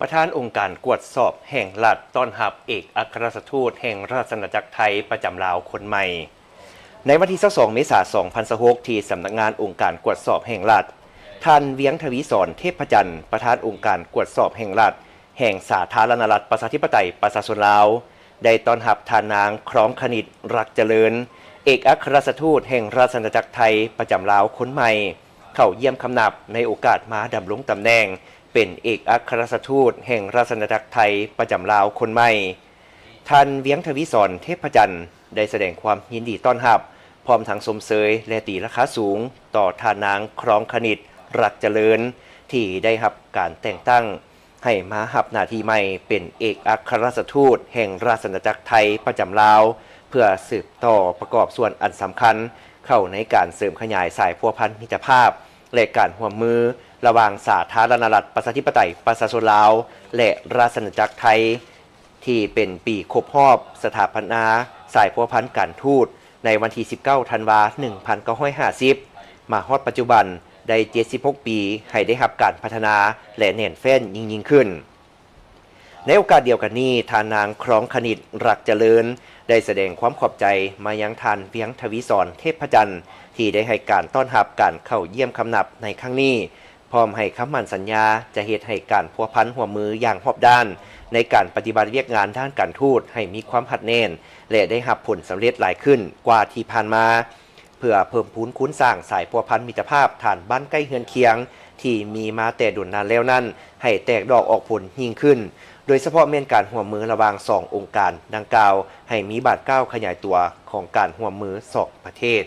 ປະທານອົງການກວດສອບແຫ່ງລັດ ຕ້ອນຮັບເອກອັກຄະລັດຖະທູດແຫ່ງລາຊະອານາຈັກໄທປະຈຳລາວຄົນໃໝ່. ໃນວັນທີຊາວສອງ ເມສາ ສອງພັນຊາວຫົກ ທີ່ສຳນັກງານອົງການກວດສອບແຫ່ງລັດ, ທ່ານ ວຽງທະວີສອນ ເທບພະຈັນ ປະທານອົງການກວດສອບແຫ່ງລັດ ແຫ່ງສາທາລະນະລັດ ປະຊາທິປະໄຕ ປະຊາຊົນລາວ ໄດ້ຕ້ອນຮັບທ່ານນາງ ຄຣອງຄະນິດ ລັກຈະເລີນ ເອກອັກຄະລັດຖະທູດແຫ່ງລາຊະອານາຈັກໄທປະຈຳລາວຄົນໃໝ່ ເຂົ້າຢ້ຽມຄຳນັບໃນໂອກາດມາດຳລົງຕຳແໜ່ງເປັນເອກອັກຄະລັດຖະທູດແຫ່ງລາຊະອານາຈັກໄທປະຈຳລາວຄົນໃໝ່. ທ່ານ ວຽງທະວີສອນ ເທບພະຈັນ ໄດ້ສະແດງຄວາມຍິນດີຕ້ອນຮັບ ພ້ອມທັງຊົມເຊີຍ ແລະ ຕີລາຄາສູງຕໍ່ທ່ານນາງ ຄຣອງຄະນິດ ລັກຈະເລີນ ທີ່ໄດ້ຮັບການແຕ່ງຕັ້ງ ໃຫ້ມາຮັບໜ້າທີ່ໃໝ່ເປັນເອກອັກຄະລັດຖະທູດແຫ່ງລາຊະອານາຈັກໄທປະຈຳລາວ ເພື່ອສືບຕໍ່ປະກອບສ່ວນອັນສຳຄັນເຂົ້າໃນການເສີມຂະຫຍາຍສາຍພົວພັນມິດຕະພາບ ແລະ ການຮ່ວມມືລະຫວ່າງສາທາລະນະລັດ ປະຊາທິປະໄຕ ປະຊາຊົນລາວ ແລະ ລາຊະອານາຈັກໄທ ທີ່ເປັນປີຄົບຮອບສະຖາປະນາສາຍພົວພັນການທູດ ໃນວັນທີສິບເກົ້າ ທັນວາ ໜຶ່ງພັນເກົ້າຮ້ອຍຫ້າສິບ ມາຮອດປັດຈຸບັນໄດ້ເຈັດສິບຫົກປີ ໃຫ້ໄດ້ຮັບການພັດທະນາ ແລະ ແໜ້ນແຟ້ນຍິ່ງໆຂຶ້ນ. ໃນໂອກາດດຽວກັນນີ້, ທ່ານນາງ ຄຣອງຄະນິດ ລັກຈະເລີນ ໄດ້ສະແດງຄວາມຂອບໃຈມາຍັງທ່ານ ວຽງທະວີສອນ ເທບພະຈັນ ທີ່ໄດ້ໃຫ້ການຕ້ອນຮັບການເຂົ້າຢ້ຽມຄຳນັບໃນຄັ້ງນີ້, ພ້ອມໃຫ້ຄຳໝັ້ນສັນຍາຈະເຮັດໃຫ້ການພົວພັນຮ່ວມມືຢ່າງຮອບດ້ານ ໃນການປະຕິບັດວຽກງານດ້ານການທູດໃຫ້ມີຄວາມຮັດແໜ້ນ ແລະ ໄດ້ຮັບຜົນສຳເລັດຫຼາຍຂຶ້ນກວ່າທີ່ຜ່ານມາ, ເພື່ອເພີ່ມພູນຄູນສ້າງສາຍພົວພັນມິດຕະພາບຖານບ້ານໃກ້ເຮືອນຄຽງ ທີ່ມີມາແຕ່ດົນນານແລ້ວນັ້ນ ໃຫ້ແຕກດອກອອກຜົນຍິ່ງຂຶ້ນ, ໂດຍສະເພາະແມ່ນການຮ່ວມມືລະຫວ່າງສອງອົງການດັ່ງກ່າວ ໃຫ້ມີບາດກ້າວຂະຫຍາຍຕົວຂອງການຮ່ວມມືສອງປະເທດ.